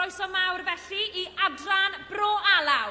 Croeso mawr felly i adran Bro Alaw.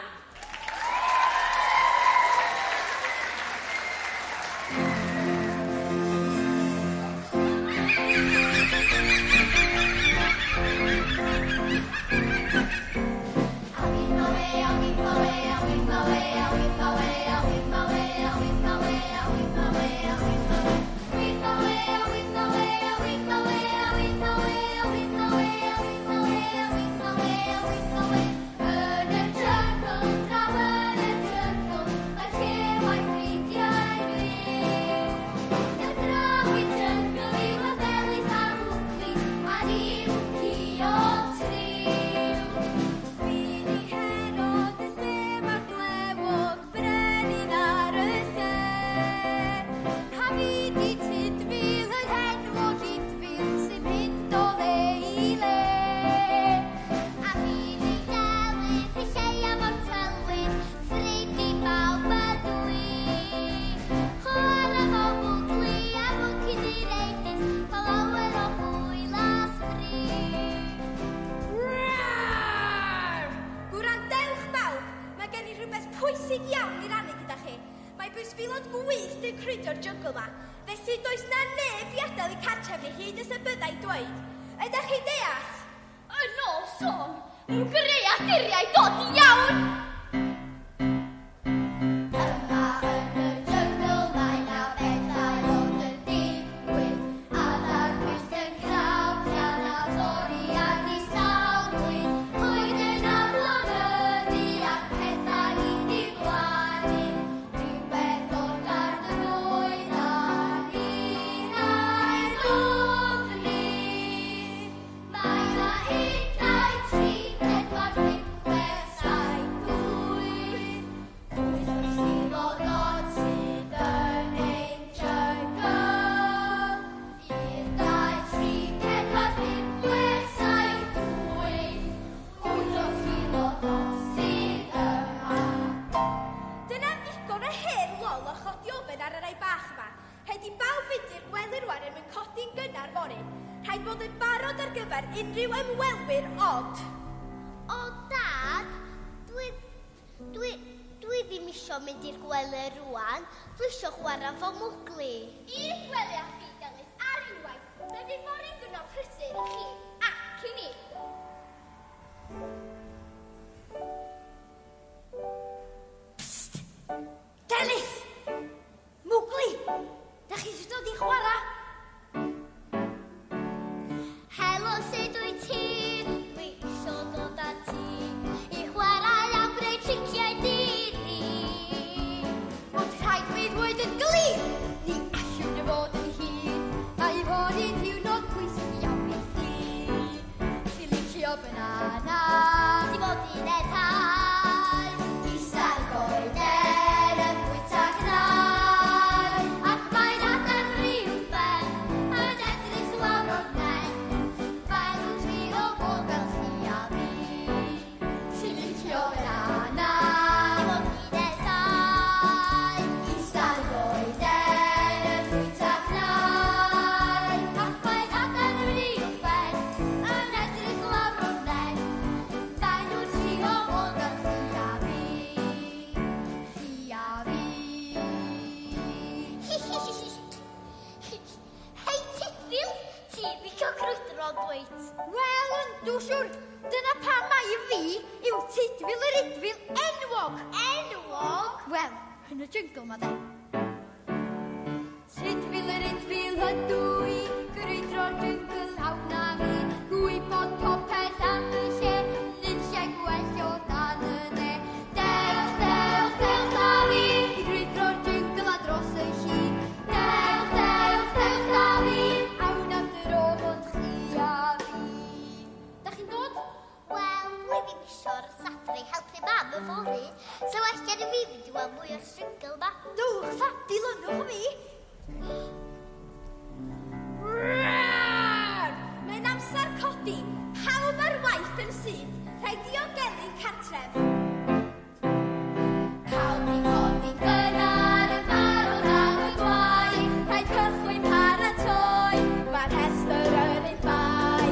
Mae'r rhestr yn ein bai,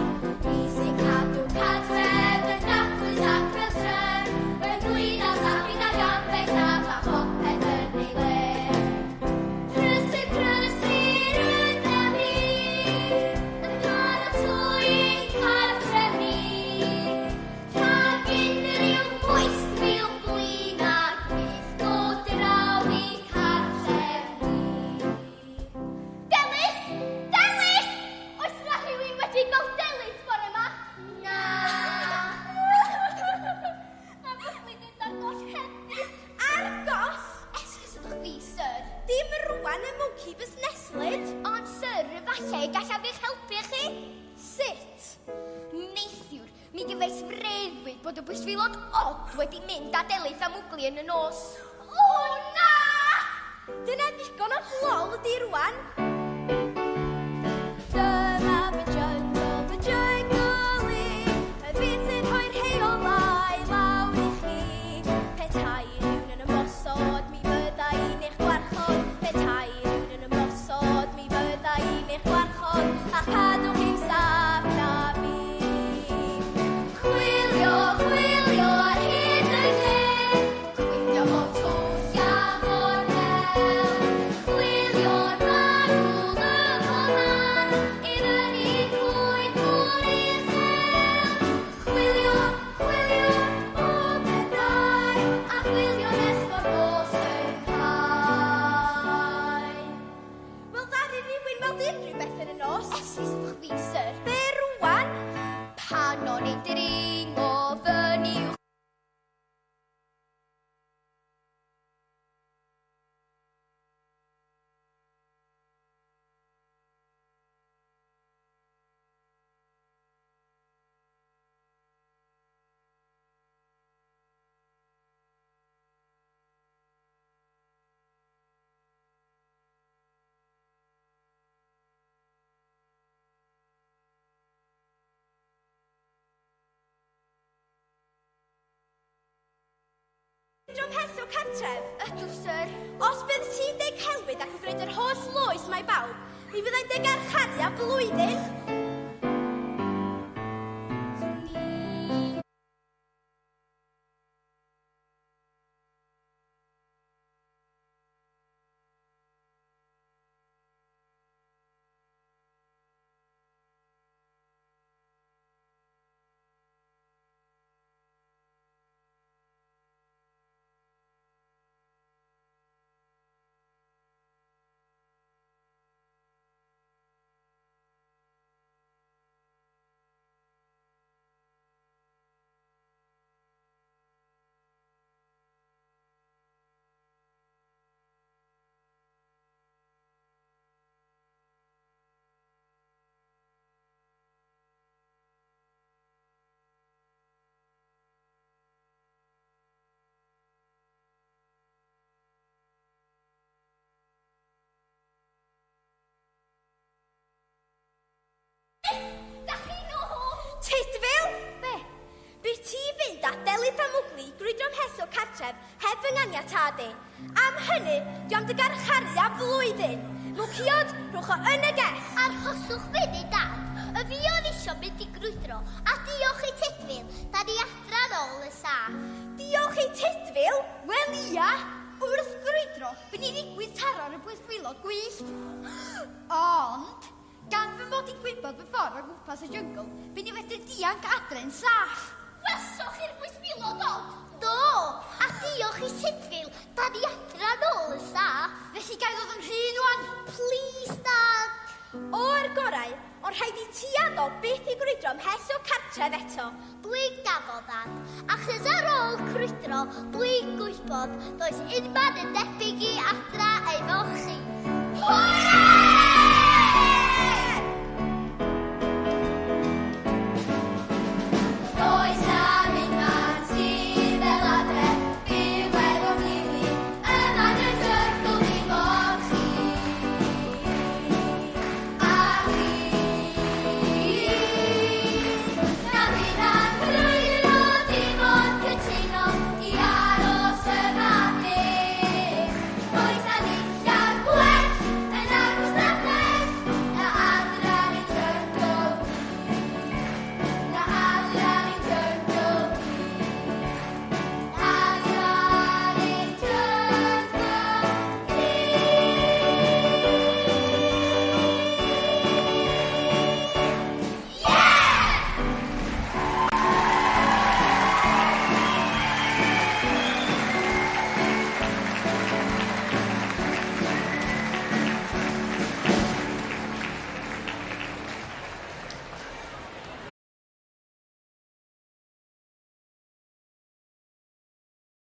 i sy'n cadw cartref yn Mi gefais freuddwyd bod y bwystfilod od wedi mynd â Delyth a Mwgli yn y nos. O na! Dyna ddigon o lol ydi rwan. Dyma fy jyngl, fy jyngl i, y fi sy'n rhoi'r rheolau lawr i chi. Petai rhywun yn ymosod, mi fydda i'n eich gwarchod. Petai rhywun yn ymosod, mi fydda i'n eich gwarchod, a chadw chi'n saff na fi. Chwilio, chwilio ar hyd y lle, chwilio o twll a chornel, chwilio'r manwl ym mhob man, i fyny coed mor uchel. Chwilio, chwilio bob pethau, a chwilio nes bod nos yn cau. Wel, ddaru rhywun weld unrhyw beth yn y nos. Esgusodwch fi, syr. Be rwan? Pan o'n i'n dringo fyny Drom hell o cartref. Ydw, syr. Os bydd ti'n deud celwydd ac yn gwneud yr holl loes mae bawb, mi fyddai'n dy garcharu am flwyddyn. Swn i'n Da chi nôl! Tudful! Be? Bu ti fynd â Delyth a Mwgli i grwydro ymhell o cartref heb fy nganiatâd i. Am hynny, dwi am dy garcharu am flwyddyn. Mwciod, rhowch o yn y gell. Arhoswch funud, Dad. Y fi oedd isio mynd i grwydro, a diolch i Tudful, da ni adra nôl yn saff. Diolch i Tudful? Wel ia, wrth grwydro, fy ni ddigwydd taro ar y bwystfilod gwyllt. Ond, gan fy mod i'n gwybod fy ffordd o gwmpas y jyngl, fy ni wedi dianc adre'n saff. Welsoch chi'r bwystfilod od? Do, a diolch i Tudful, da ni adra nôl yn saff. Felly gai ddod yn rhydd wan? Please, Dad. O'r gorau, ond rhaid i ti addo byth i grwydro ymhell o cartref eto. Dwi'n gafo, Dad. Achos ar ôl crwydro, dwi'n gwybod does unman yn debyg i adra efo chi. Hwyl!